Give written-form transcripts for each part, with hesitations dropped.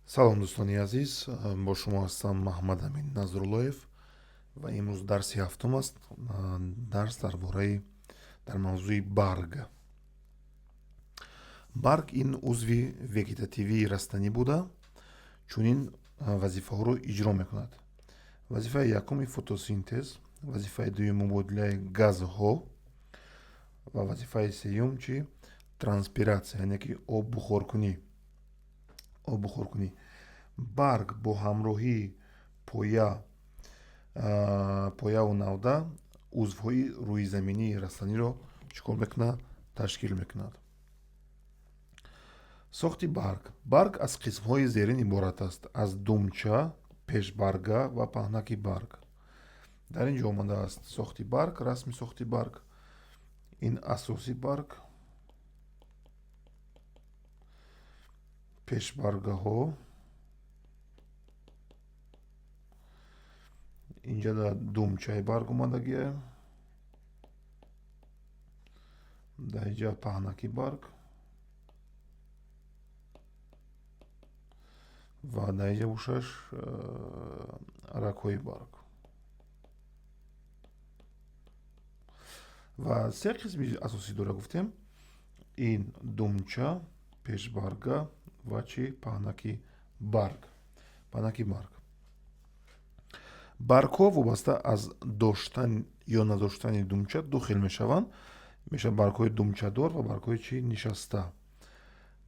Салом, дӯстони азиз, бо шумо ҳастам Маҳаммадамин Назруллоев ва имрӯз дарси ҳафтум аст, дарс дар бораи дар мавзӯи барг. Барг ин узви вегетативии растанӣ буда, чунин вазифаҳоро иҷро мекунад. Вазифаи якуми фотосинтез, вазифаи дуюм мубодилаи газҳо ва вазифаи сеюм чи транспиратсия, яъне ки оббухоркунӣ. Оббухоркунӣ. Барг бо ҳамроҳии появу навда узвҳои рӯизаминии растаниро чӣ кор мекунад? Ташкил мекунад. Сохти барг. Барг аз қисмҳои зерин иборат аст: аз думча, пешбарга ва паҳнаки барг. Дар ин ҷо омадааст сохти барг, расми сохти барг. Ин асоси барг, пешбаргаҳо, инҷа дар думчаи барг омадагия, дар инҷа паҳнаки барг ва дар инҷа бошаш рагҳои барг. Ва се қисми асосӣ дора гуфтем: ин думча, пешбарга ва чи паҳнаки барг. Паҳнаки барг. Баргҳо вобаста аз доштан ё надоштани думча ду хел мешаванд. Мешаванд баргҳои думчадор ва баргҳои чи нишаста.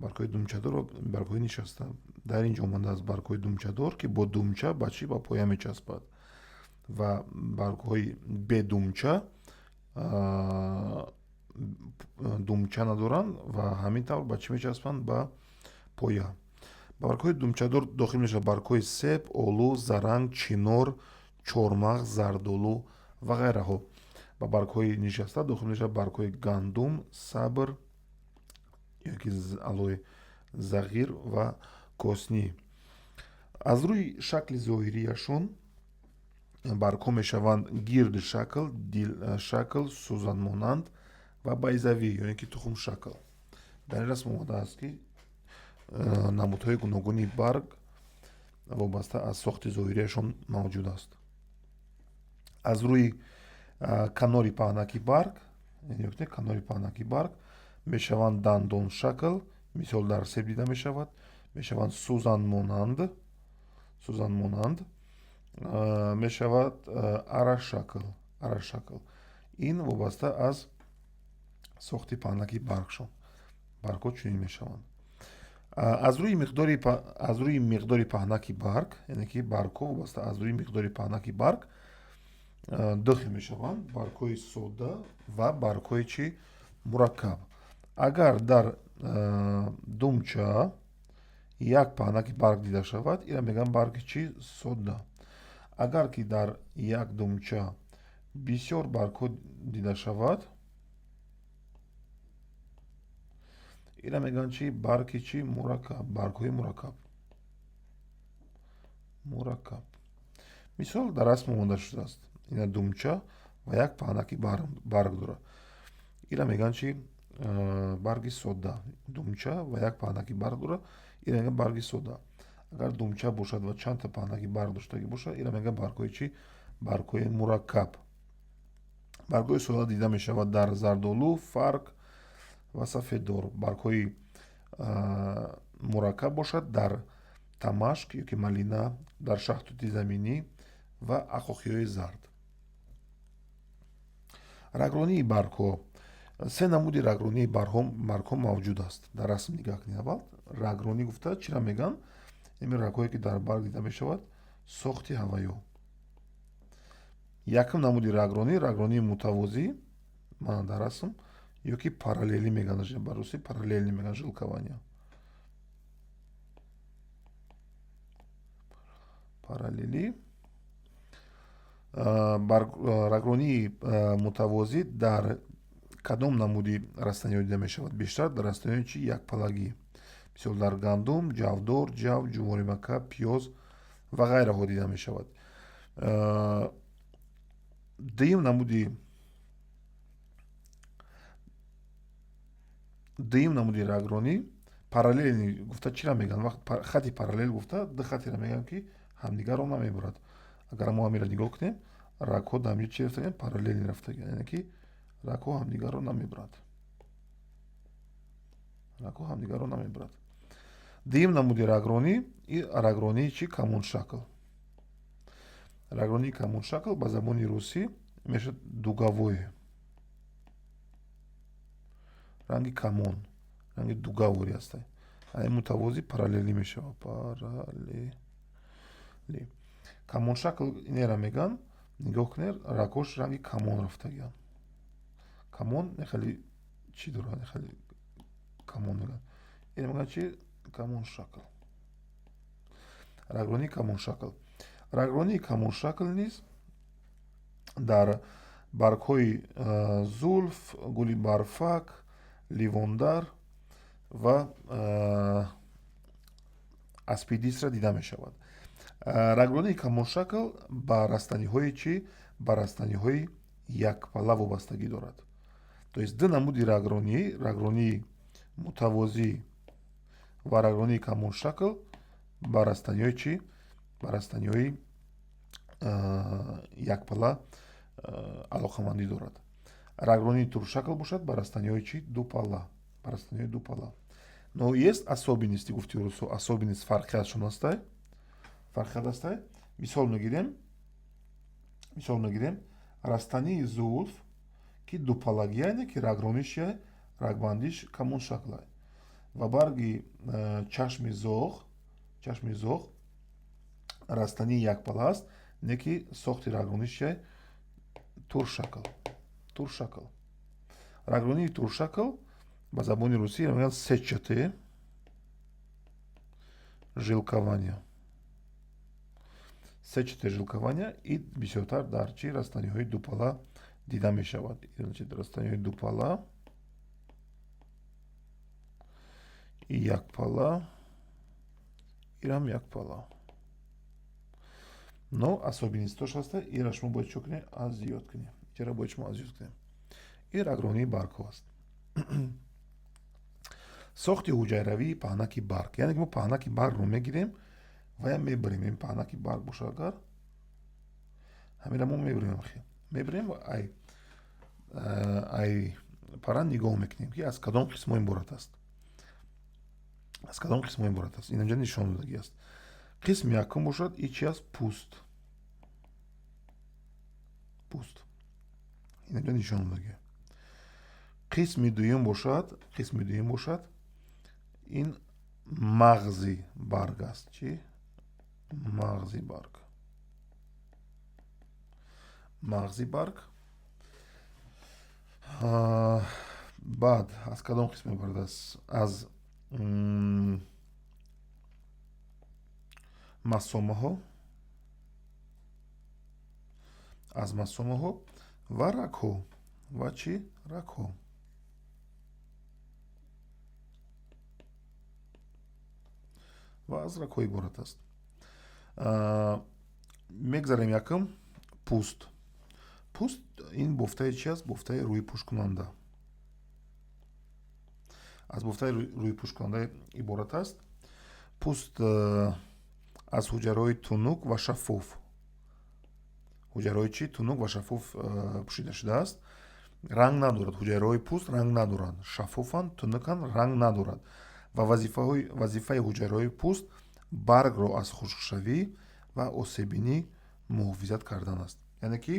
Баргҳои думчадор ва баргҳои нишаста. Дар ин ҷо омадааст баргҳои думчадор, ки бо думча ба чи ба поя мечаспад, ва баргҳои бедумча думча надоранд ва ҳамин тавр ба чӣ мечаспанд? Ба поя. Ба баргҳои думчадор дохил мешавад баргҳои себ, олу, заранг, чинор, чормағз, зардолу ва ғайраҳо. Ба баргҳои нишаста дохил мешавад баргҳои гандум, сабр ёки алои зағир ва коснӣ. Аз рӯи шакли зоҳирияшон баргҳо мешаванд гирдшакл, дилшакл, сӯзанмонанд ва байзавӣ ё ин ки тухмшакл. Дар ин расм омадааст, ки намудҳои гуногуни барг вобаста аз сохти зоҳирияшон мавҷуд аст. Аз рӯи канори паҳнаки барг, яъне канори паҳнаки барг мешаванд дандоншакл, мисол дар себ дида мешавад, мешаванд сӯзанмонанд, сӯзанмонанд, мешавад арашакл, арашакл. Ин вобаста аз сохти паҳнаки баргшон. Баргҳо чунин мешаванд. Аз рӯи миқдори паҳнаки барг, яъне ки баргҳо вобаста аз рӯи миқдори паҳнаки барг ду хел мешаванд: баргҳои сода ва баргҳои чи мураккаб. Агар дар думча як паҳнаки барг дида шавад, инро мегӯянд барги чи сода. Агар ки дар як думча бисёр баргҳо дида шавад, инро мегӯянд чи барги чи мураккаб, баргҳои мураккаб. Мураккаб. Мисол дар расм омода шудааст. Ина думча ва як паҳнаки барг дорад. Инро мегӯянд чи барги сода. Думча ва як паҳнаки барг дорад. Инро мегӯянд барги сода. Агар думча бошад ва чандта паҳнаки барг доштагӣ бошад, инро мегӯянд баргҳои чи? Баргҳои мураккаб. Баргҳои сода дида мешавад дар зардолу, фарк ва сафеддор. Баргҳои мураккаб бошад дар тамашк ёки малина, дар шаҳтути заминӣ ва ақоқиҳои зард. Рагронии баргҳо. Се намуди рагронии баргҳо мавҷуд аст. Дар расм нигоҳ кунед аввал. Рагронӣ гуфта чиро мегӯянд? Ин рагҳое ки дар барг дида мешавад, сохти ҳаваё. Якум намуди рагронӣ, рагронии мутавозӣ, мана дар расм, ёки параллелӣ мегӯянд, ба русӣ параллелӣ мегӯянд, жилкование. Параллелӣ. Рагронии мутавозӣ дар кадом намуди растаниҳо дида мешавад? Бештар дар растаниҳои чи якпалагӣ. Мисол дар гандум, ҷавдор, ҷав, ҷуворимакка, пиёз ва ғайраҳо дида мешавад. Дуюм намуди рагронӣ Параллельный гуфта чиро мегӯянд? Вақт хати параллел гуфта, ду хатеро мегӯянд, ки ҳамдигарро намебурад. Агар мо ҳаминро нигоҳ кунем, рагҳо дар ҳаминҷо чи рафтагианд? Параллельный рафтагианд, яъне ки рагҳо ҳамдигарро намебурад, рагҳо ҳамдигарро намебурад. Дуюм намуди рагронӣ и рагронии чи? Камоншакл. Рагронии камоншакл ба забони русӣ мешавад дуговой, ранги камон, ранги дугаворӣ ҳастай. Ай мутавозӣ параллелӣ мешавад, параллелӣ. Камоншакл инера мегӯянд. Нигоҳ кунед, рагҳош ранги камон рафтагианд. Камон хеле чӣ дорад, хеле камон мегӯянд. Ин мегӯянд чи? Камоншакл, рагронии камоншакл. Рагронии камоншакл низ дар баргҳои зулф, гули барфак, ливондар ва аспидисра дида мешавад. Рагронии камоншакл ба растаниҳои чӣ? Ба растаниҳои якпала вобастагӣ дорад. То есть ду намуди рагронӣ, рагронии мутавозӣ ва рагронии камоншакл, ба растаниҳои чӣ? Ба растаниҳои якпала алоқамандӣ дорад. Рагронии туршакл бошад, ба растаниҳои чӣ? Дупала, ба растаниҳои дупала. Но есть особенности, гуфти русо, особенность, фарқиятшон ҳастай, фарқият ҳастай. Мисол мегирем, мисол мегирем растании зулф, ки дупалагия, не ки рагрониш, рагбандиш камоншаклай, ва барги чашми зоғ, чашми зоғ растании якпала аст, не ки сохти рагрониш туршакл, туршакл. Рагронии туршакл ба забони русӣ мегӯянд сетчатое жилкование, сетчатое жилкование. И бисёртар дар чи? Растаниҳои дупала дида мешавад. Растаниҳои дупала и якпала, ирам якпала. Но особенность ош ҳаста, ира шумо бояд чӣ кунед? Аз ёд кунед. Ира бояд шумо аз ёд кунед. Ин рагронии баргҳо аст. Сохти ҳуҷайравии паҳнаки барг, яъне ки мо паҳнаки баргро мегирем ва я мебарем. Ин паҳнаки барг боша агар, ҳамира мо мебарем, мебарем ва ай пара нигоҳ мекунем, ки аз кадом қисмҳо иборат аст, аз кадом қисмҳо иборат аст. Инҷа нишон додагӣ аст. Қисми якум бошад, и чи аст? Пӯст, пӯст, инҷа нишон додагӣ. Қисми дуюм бошад, қисми дуюм бошад, ин мағзи барг аст. Чӣ? Мағзи барг, мағзи барг. Баъд аз кадом қисм иборат аст? Аз масомаҳо, аз масомаҳо ва рагҳо. Ва чӣ? Рагҳо. Ва аз рагҳо иборат аст. Мегзарем якум пӯст. Пӯст ин бофтаи чи аст? Бофтаи рӯйпӯшкунанда, аз бофтаи рӯйпӯшкунанда иборат аст. Пӯст аз ҳуҷайраҳои тунук ва шаффоф, ҳуҷайраҳои чи? Тунук ва шаффоф пӯшида шудааст. Ранг надорад. Ҳуҷайраҳои пӯст ранг надоранд, шаффофанд, тунуканд, ранг надорад. Ва вазифаи ҳуҷайраҳои пӯст баргро аз хушкшавӣ ва осеббинӣ муҳофизат кардан аст. Яъне ки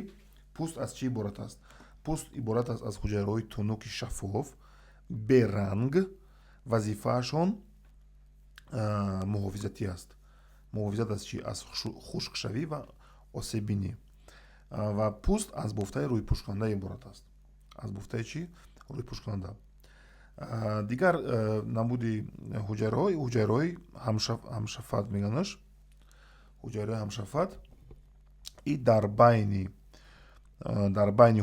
пӯст аз чӣ иборат аст? Пӯст иборат аст аз ҳуҷайраҳои тунуки шаффоф, беранг. Вазифаашон муҳофизатӣ аст. Муҳофизат аз чӣ? Аз хушкшавӣ ва осеббинӣ. Ва пӯст аз бофтаи рӯйпӯшкунанда иборат аст. Аз бофтаи чӣ? Рӯйпӯшкунанда. Дигар намуди ҳуҷайраҳо ҳуҷайраҳои ҳамшафат мегӯянаш. Ҳуҷайраҳои ҳамшафат и дар байни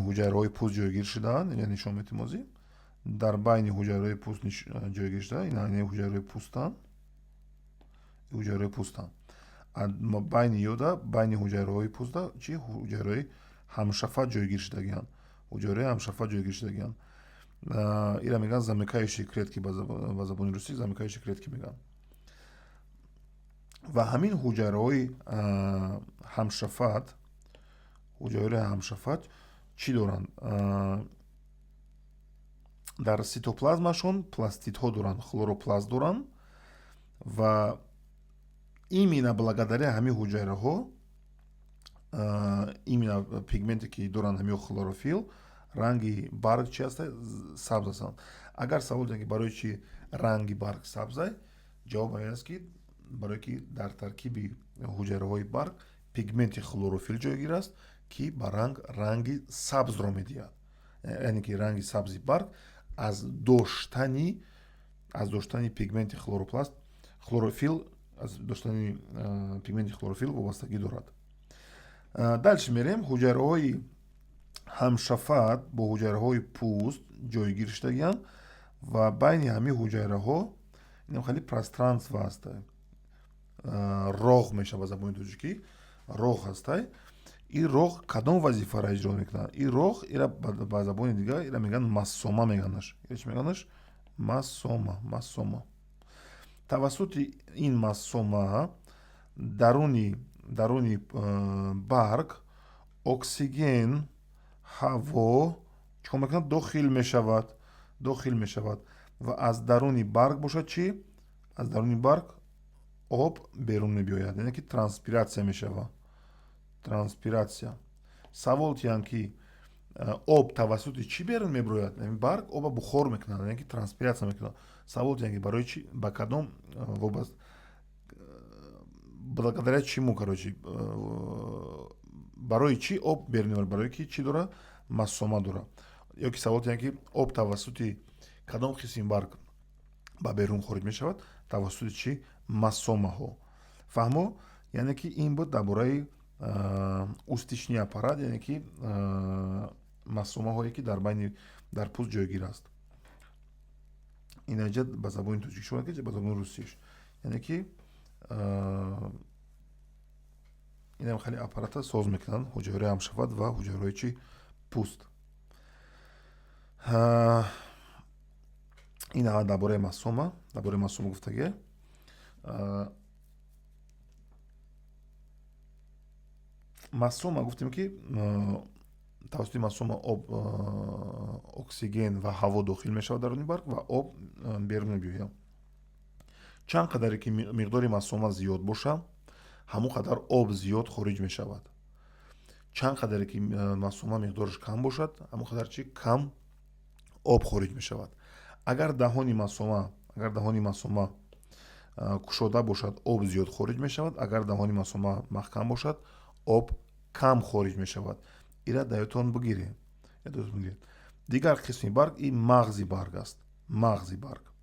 ҳуҷайраҳои пӯст ҷойгир шудаанд. Ина нишон метем ҳозир. Дар байни ҳуҷайраҳои пӯст ҷойгир шуда, ина ҳуҷайраҳои пӯстанд, ҳуҷайраҳои пӯстанд. Байни ёда, байни ҳуҷайраҳои пӯста чи? Ҳуҷайраҳои ҳамшафат ҷойгир шудагианд, ҳуҷайраҳои ҳамшафат ҷойгир шудагианд. Ира мегӯянд замыкающие клетки, ба забони русӣ замыкающие клетки мегӯянд. Ва ҳамин ҳуҷайраҳои ҳамшафат, ҳуҷайраҳои ҳамшафат чӣ доранд? Дар ситоплазмашон пластидҳо доранд, хлоропласт доранд ва именно благодаря ҳамин ҳуҷайраҳо, именно пигменте ки доранд ҳамин хлорофил, ранги барг чи аст? Сабз ҳастанд. Агар савол диҳанд, ки барои чи ранги барг сабзай, ҷавоб ин аст, ки барое ки дар таркиби ҳуҷайраҳои барг пигменти хлорофил ҷойгир аст, ки ба ранг ранги сабзро медиҳад. Яъне ки ранги сабзи барг аз доштани пигменти хлоропласт, хлорофил, аз доштани пигменти хлорофил вобастагӣ дорад. Дальше мерем. Ҳуҷайраҳои ҳамшафат бо ҳуҷайраҳои пӯст ҷойгир шудагианд ва байни ҳамин ҳуҷайраҳо инам хеле пространство ҳаст, роғ мешавад, ба забони тоҷикӣ роғ ҳастай. Ин роғ кадом вазифаро иҷро мекунад? Ин роғ, ира ба забони дигар ира мегӯянд масома, мегӯяндаш. Ира чӣ мегӯяндаш? Масома, масома. Тавассути ин масома даруни барг оксиген, ҳаво чӣ кор мекунад? Дохил мешавад, дохил мешавад. Ва аз даруни барг бошад чӣ? Аз даруни барг об берун мебиёяд, яъне ки транспиратсия мешавад, транспиратсия. Савол тиям, ки об тавассути чӣ берун мебирояд? Барг оба бухор мекунад, яъне ки транспиратсия мекунад. Савол тиям, ки барои чӣ, ба кадом вобаст, благодаря чему, короче, барои чӣ об берун мебарад? Барое ки чӣ дорад? Масома дорад. Ё ки савол тиям, ки об тавассути кадом қисми барг ба берун хориҷ мешавад? Тавассути чӣ? Масомаҳо. Фаҳмо? Яъне ки ин буд дар бораи устьичный аппарат, яъне ки масомаҳое, ки дар байни дар пӯст ҷойгир аст. Инаҷа ба забони тоҷикӣ шуд, ки ба забони русиш, яъне ки инам хеле аппарата соз мекунанд ҳуҷайраҳои ҳамшафат ва ҳуҷайраҳои чи? Пӯст. Ин дар бораи масома, дар бораи масома гуфтагия. Масома гуфтем, ки тавассути масома об, оксиген ва ҳаво дохил мешавад даруни барг ва об берун мебиёяд. Чанд қадаре ки миқдори масома зиёд боша, ҳамон қадар об зиёд хориҷ мешавад. Чанд қадаре ки масома миқдораш кам бошад, ҳамон қадар чи? Кам об хориҷ мешавад. Агар даҳони масома кушода бошад, об зиёд хориҷ мешавад. Агар даҳони масома маҳкам бошад, об кам хориҷ мешавад. Ира даётон бигиред. Дигар қисми барг ин мағзи барг аст. Мағзи барг,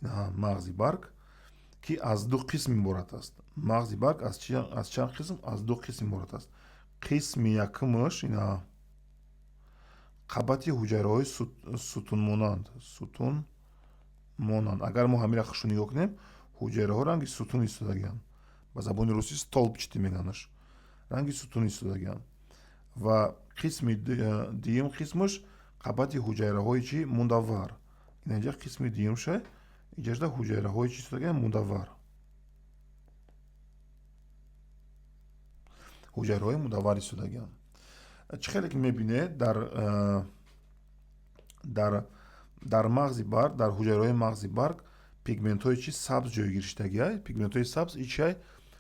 мағзи барг, ки аз ду қисм иборат аст. Мағзи барг аз чанд қисм? Аз ду қисм иборат аст. Қисми якумаш ина қабати ҳуҷайраҳои сутунмонанд, сутунмонанд. Агар мо ҳамира хушу нигоҳ кунем, ҳуҷайраҳо ранги сутун истодагианд, ба забони русӣ столбчатый мегӯяндаш, ранги сутун истодагианд. Ва қисми дуюм қисмаш қабати ҳуҷайраҳои чи? Мудаввар. Инаҷа қисми дуюмша, иҷашда ҳуҷайраҳои чи истодагианд? Мудаввар, ҳуҷайраҳои мудаввар истодагианд. Чӣ хеле ки мебинед, дар мағзи барг, дар ҳуҷайраҳои мағзи барг пигментҳои чи? Сабз ҷойгир шудагиай. Пигментҳои сабз и чиай?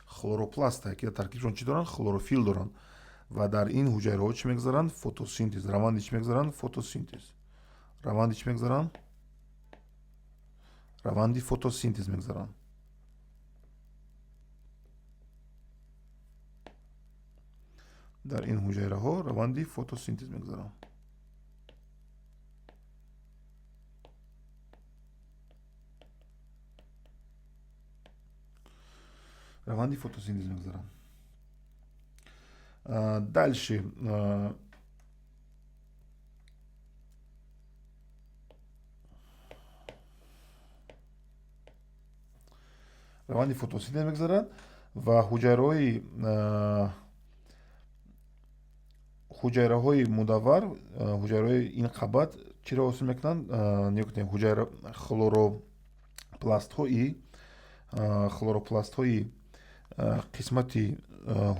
Хлоропласта, ки дар таркибшон чӣ доранд? Хлорофил доранд. Ва дар ин ҳуҷайраҳо чӣ мегузаранд? Фотосинтез. Раванди чӣ мегузаранд? Фотосинтез. Раванди чӣ мегузаранд? Раванди фотосинтез мегузаранд. Дар ин ҳуҷайраҳо раванди фотосинтез мегузаранд. Раванди фотосинтез мегузаранд. Дальше раванди фотосинтез мегузарад ва ҳуҷайраҳои Ҳуҷайраҳои мудаввар, ҳуҷайраҳои ин қабат чиро ҳосил мекунанд? Нигоҳ кунед, ҳуҷайра хлоропластҳои қисмати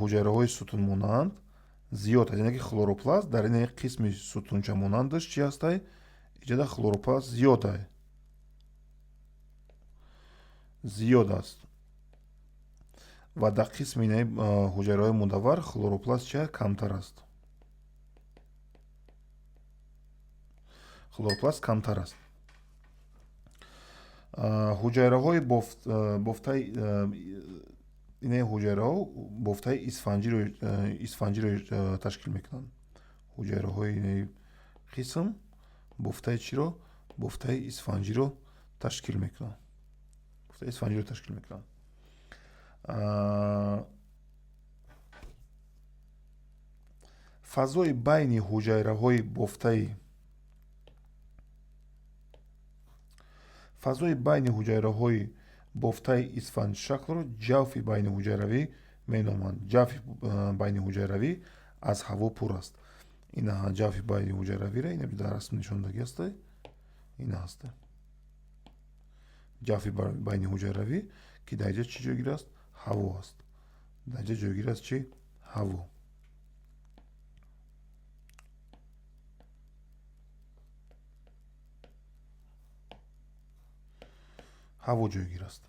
ҳуҷайраҳои сутунмонанд зиёд аст. Яъне ки хлоропласт дар ин қисми сутунчамонандаш чи ҳастай? Иҷода хлоропласт зиёд зиёд аст. Ва дар қисми ҳуҷайраҳои мудаввар хлоропласт чи камтар аст. Хлоропласт камтар аст. Ҳуҷайраҳои бофтаи инаи ҳуҷайраҳо бофтаи исфанҷиро ташкил мекунанд. Ҳуҷайраҳои инаи қисм бофтаи чиро? Бофтаи исфанҷиро ташкил мекунанд. Бофтаи исфанҷиро ташкил мекунанд. Фазои байни ҳуҷайраҳои бофтаи фазои байни ҳуҷайраҳои бофтаи исфанҷшаклро ҷавфи байниҳуҷайравӣ меноманд. Ҷавфи байниҳуҷайравӣ аз ҳаво пур аст. Ина ҷавфи байниҳуҷайравиро ина дар расм нишондагӣ аст, ина ҳаст. Ҷавфи байниҳуҷайравӣ, ки дар инҷа чӣ ҷойгир аст? Ҳаво аст. Дар инҷа ҷойгир аст чӣ? Ҳаво. Ҳаво ҷойгир аст.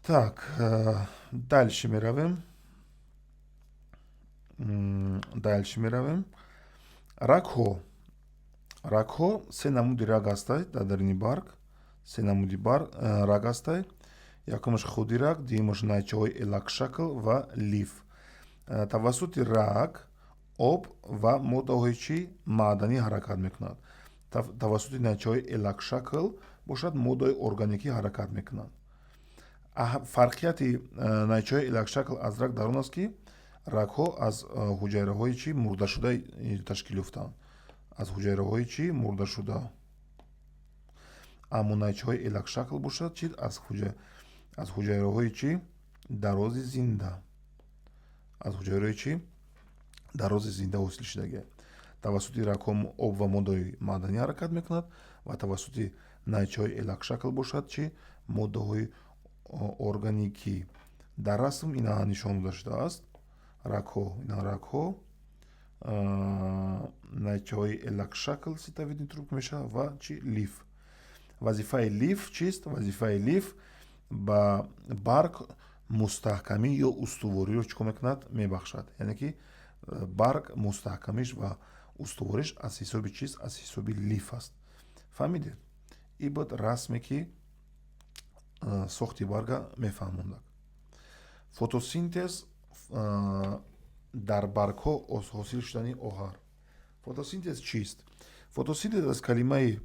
Так, дальше меравем. Дальше меравем. Рагҳо. Рагҳо се намуди раг ҳастай дар даруни барг. Се намуди раг ҳастай. Якумаш худи раг, дуюмаш найчаҳои элакшакл ва лиф. Тавассути раг об ва моддаҳои чӣ маъданӣ ҳаракат мекунад. Тавассути найчаҳои элакшакл бошад, моддаҳои органикӣ ҳаракат мекунанд. Фарқияти найчаҳои элакшакл аз раг дар он аст, ки рагҳо аз ҳуҷайраҳои чӣ мурдашуда ташкил ёфтаанд. Аз ҳуҷайраҳои чӣ мурдашуда. Аммо найчаҳои элакшакл бошад, чӣ аз ҳуҷайраҳои чӣ дарози зинда. Аз ҳуҷайраҳои чӣ дарози зинда ҳосил шудагӣ. Тавассути рагҳо об ва моддаҳои маъданӣ ҳаракат мекунад ва тавассути найчаҳои элакшакл бошад, чӣ моддаҳои органикӣ. Дар расм ина нишон дода шудааст. Рагҳо, ина рагҳо, найчаҳои элакшакл ситовидный трубка мешавад ва чӣ лиф. Вазифаи лиф чист? Вазифаи лиф ба барг мустаҳкамӣ ё устувориро чӣ кор мекунад? Мебахшад. Яъне ки барг мустаҳкамиш ва устувориш аз ҳисоби чист? Аз ҳисоби лиф аст. Фаҳмидед? Ин буд расме, ки сохти барга мефаҳмондак. Фотосинтез дар баргҳо ҳосил шудани оҳар. Фотосинтез чист? Фотосинтез аз калимаи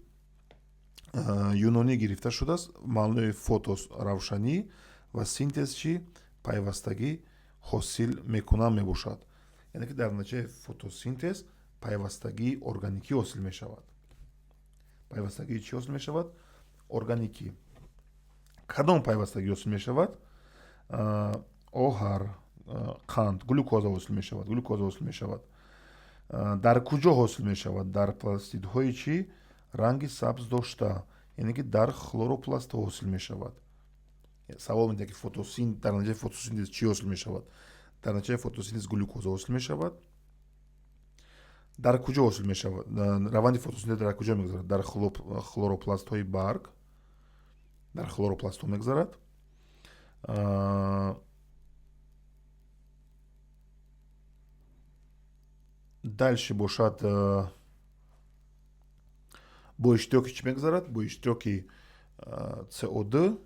юнонӣ гирифта шудааст, маънои фотос равшанӣ ва синтез чӣ пайвастагӣ ҳосил мекунам мебошад. Яъне ки дар натиҷаи фотосинтез пайвастагии органикӣ ҳосил мешавад. Пайвастагии чӣ ҳосил мешавад? Органикӣ. Кадом пайвастагӣ ҳосил мешавад? Оҳар, қанд, глюкоза ҳосил мешавад. Глюкоза ҳосил мешавад. Дар куҷо ҳосил мешавад? Дар пластидҳои чӣ ранги сабз дошта, яъне ки дар хлоропластҳо ҳосил мешавад. Савол медиҳад, ки дар натиҷаи фотосинтез чӣ ҳосил мешавад? Дар натиҷаи фотосинтез глюкоза ҳосил мешавад. Дар куҷо ҳосил мешавад? Раванди фотосинтез дар куҷо мегузарад? Дар хлоропластҳои барг, дар хлоропластҳо мегузарад. Дальше бошад, бо иштироки чӣ мегузарад? Бо иштироки СО2,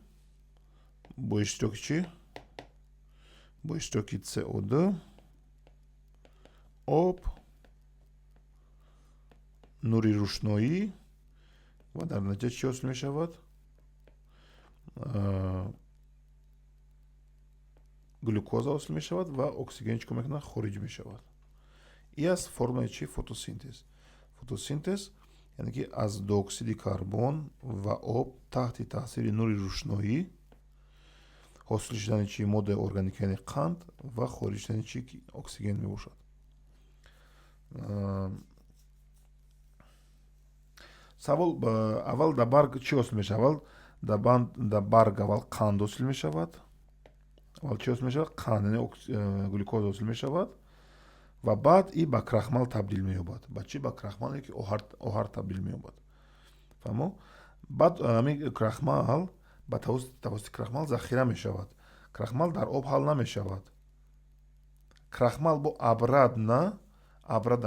бо иштироки чӣ? Бо иштироки СО2, об, нури рӯшноӣ ва дар натиҷа чӣ ҳосил мешавад? Глюкоза ҳосил мешавад ва оксиген чӣ кор мекунад? Хориҷ мешавад. Ин аст формаи чӣ? Фотосинтез. Фотосинтез яъне ки аз диоксиди карбон ва об таҳти таъсири нури рӯшноӣ ҳосил шудани чӣ моддаи органикӣ, яъне қанд, ва хориҷ шудани чӣ оксиген мебошад. Савол: аввал дар барг чӣ ҳосил мешавад? Аввал дар барг аввал қанд ҳосил мешавад. Аввал чӣ ҳосил мешавад? Қанд, яъне глюкоза ҳосил мешавад ва баъд и ба крахмал табдил меёбад. Ба чӣ? Ба крахмал ки оҳар табдил меёбад. Фаҳмо? Баъд ҳамин крахмал ба тавассути крахмал захира мешавад. Крахмал дар об ҳал намешавад. Крахмал бо обратно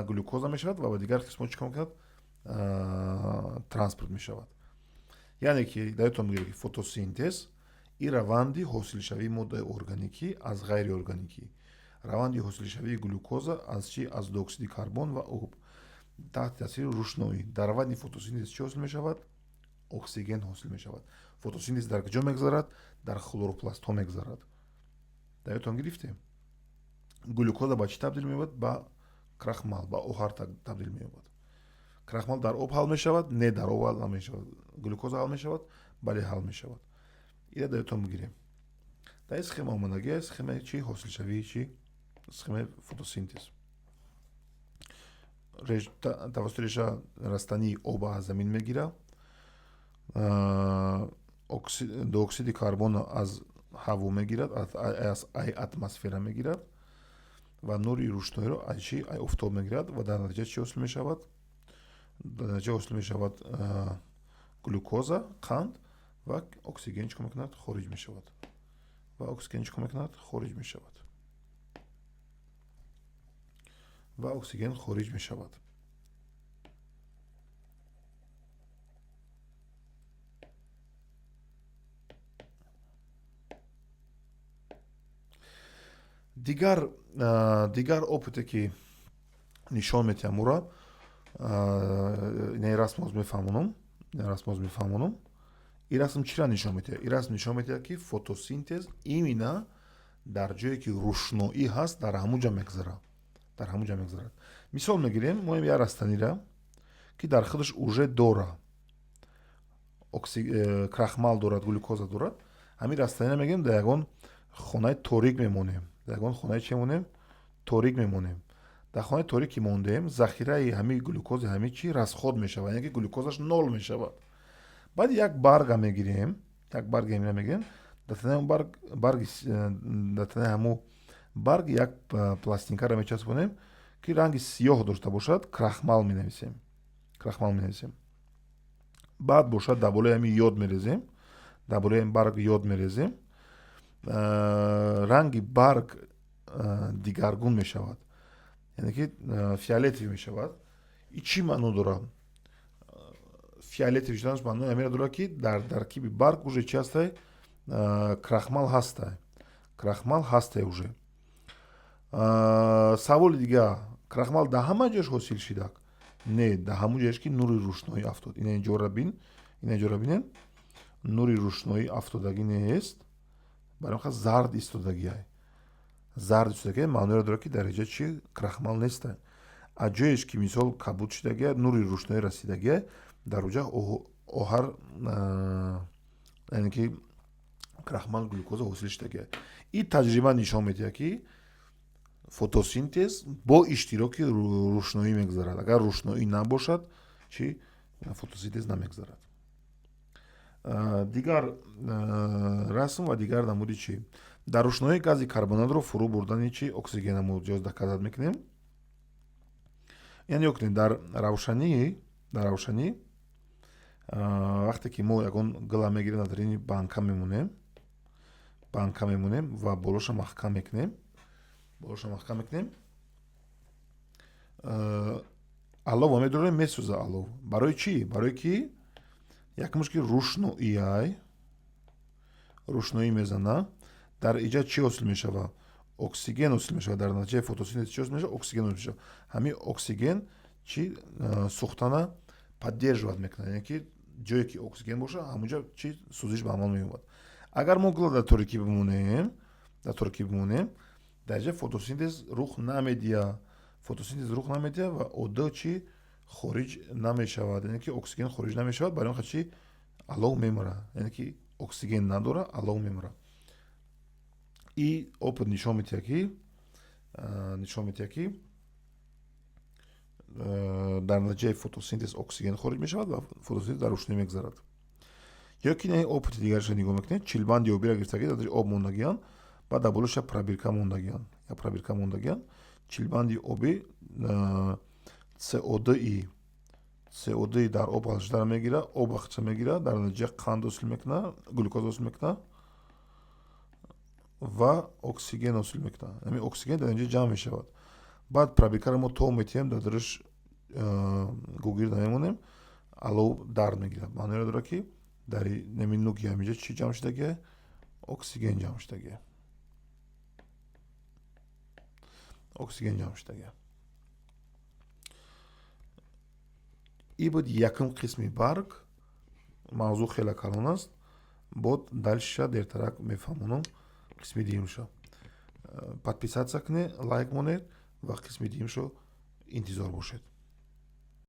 глюкоза мешавад ва ба дигар қисмҳо чӣ кор мекунад? Транспорт мешавад. Яъне ки дар ёдтон бигиред, ки фотосинтез и раванди ҳосилшавии моддаи органикӣ аз ғайриорганикӣ, раванди ҳосилшавии глюкоза аз чӣ? Аз диоксиди карбон ва об таҳти таъсири рӯшноӣ. Дар раванди фотосинтез чӣ ҳосил мешавад? Оксиген ҳосил мешавад. Фотосинтез дар куҷо мегузарад? Дар хлоропластҳо мегузарад. Дар ёдтон гирифтем? Глюкоза ба чӣ табдил меёбад? Ба крахмал, ба оҳар табдил меёбад. Крахмал дар об ҳал мешавад? Не, дар об ҳал намешавад. Глюкоза ҳал мешавад? Бале, ҳал мешавад. Ира дар ёдтон бигирем. Дар ин схема омадагӣ, схемаи чӣ? Ҳосилшавии чӣ? Схемаи фотосинтез. Тавассути реша растании оба аз замин мегирад, диоксиди карбонро аз ҳаво мегирад, аз атмосфера мегирад ва нури рӯшноиро аз чӣ? Аз офтоб мегирад. Ва дар натиҷа чӣ ҳосил мешавад? Дар натиҷа ҳосил мешавад глюкоза, қанд, ва оксиген чӣ кор мекунад? Хориҷ мешавад. Ва оксиген чӣ кор мекунад? Хориҷ мешавад. Ва оксиген хориҷ мешавад. Дигар опыте ки нишон метиҳам, ура ин расм оз мефаҳмонам, ин расм оз мефаҳмонам. Ин расм чиро нишон медиҳад? Ин расм нишон медиҳад, ки фотосинтез именно дар ҷое ки рӯшноӣ ҳаст, дар ҳамун ҷо мегузарад, дар ҳамун ҷо мегузарад. Мисол мегирем мо як растанира, ки дар худаш уже дора крахмал дорад, глюкоза дорад. Ҳамин растанира мегирем, дар ягон хонаи торик мемонем. Дар ягон хонаи чӣ мемонем? Торик мемонем. Дар хонаи торик ки мондем, захираи ҳамин глюкози ҳамин чӣ расход мешавад, яъне ки глюкозаш нол мешавад. Баъд як барга мегирем, як барги ҳамина мегирем, дар танаи барг барги дар танаи ҳамун барг як пластинкаро мечаспонем, ки ранги сиёҳ дошта бошад, крахмал менависем, крахмал менависем. Баъд бошад, дар болои ҳамин йод мерезем, дар болои ҳамин барг йод мерезем. Ранги барг дигаргун мешавад, яъне ки фиолетовый мешавад. И чӣ маъно дорад фиолетовый шуданаш? Маънои ҳаминро дорад, ки дар таркиби барг уже чи ҳастай? Крахмал ҳастай, крахмал ҳастай уже. Саволи дигар: крахмал дар ҳама ҷояш ҳосил шидак? Не, дар ҳамун ҷояш ки нури рӯшноӣ афтод. Ина инҷоро бин, ина инҷоро бинем, нури рӯшноӣ афтодагӣ нест, барои ҳамин зард истодагиай. Зард истодагиай маъноеро дорад, ки дар инҷа чи? Крахмал нестай. Аз ҷоеш ки мисол кабуд шудагиай, нури рӯшноӣ расидагиай, дар оҷа оҳар, яъне ки крахмал, глюкоза ҳосил шудагиай. Ин таҷриба нишон медиҳад, ки фотосинтез бо иштироки рӯшноӣ мегузарад. Агар рӯшноӣ набошад, чи? Фотосинтез намегузарад. Дигар расм ва дигар намуди чи? Дар рӯшноӣ гази карбонатро фурӯ бурдани чи? Оксигена мо ҷоз доказать мекунем. Яъне ёкунед, дар равшанӣ вақте ки мо ягон гила мегирем, дар дарини банка мемонем, банка мемонем ва болоша маҳкам мекунем, болоша маҳкам мекунем, алова медорем, месӯза алов. Барои чӣ? Барое ки якумш ки рӯшноиай, рӯшноӣ мезана. Дар иҷа чӣ ҳосил мешавад? Оксиген ҳосил мешавад. Дар натиҷаи фотосинтез чӣ ҳосил мешавад? Оксиген ҳосил мешавад. Ҳамин оксиген чӣ сӯхтана поддерживать мекунад, яъне ки ҷое ки оксиген бошад, ҳамунҷа чӣ сӯзиш ба амал меомад. Агар мо гила дар торикӣ бимонем, дар торикӣ бимонем, дар инҷа фотосинтез рух намедиҳад, фотосинтез рух намедиҳад ва О2 чӣ хориҷ намешавад, яъне ки оксиген хориҷ намешавад. Барои он чӣ алов мемирад, яъне ки оксиген надорад, алов мемирад. И опыт нишон медиҳад, ки Дар натиҷаи фотосинтез оксиген хориҷ мешавад ва фотосинтез дар рӯшнӣ мегзарад. Ё ки не, опыти дигарашро нигоҳ мекунед: чилбанди обиро гирифтагӣ, дар об мондагиан, баъд дар болоша пробирка мондагиан, я пробирка мондагиан. Чилбанди обӣ CO2 дар об ҳалшударо мегирад, об вақтша мегирад, дар натиҷа қанд ҳосил мекунад, глюкоза ҳосил мекунад ва оксиген ҳосил мекунад. Ҳамин оксиген дар инҷа ҷамъ мешавад. Баъд пробиркаро мо тов метиҳем, дар дараш гугирда мемонем, алов дард мегирад. Маъноеро дорад, ки дар нами нуки ҳаминҷа чӣ ҷамъ шудагия? Оксиген ҷамъ шудагия, оксиген ҷамъ шудагия. И буд якум қисми барг. Мавзӯъ хеле калон аст, бод дальше дертарак мефаҳмонам қисми дуюмшо. Подписаться кунед, лайк монед ва қисми дуюмшо интизор бошед.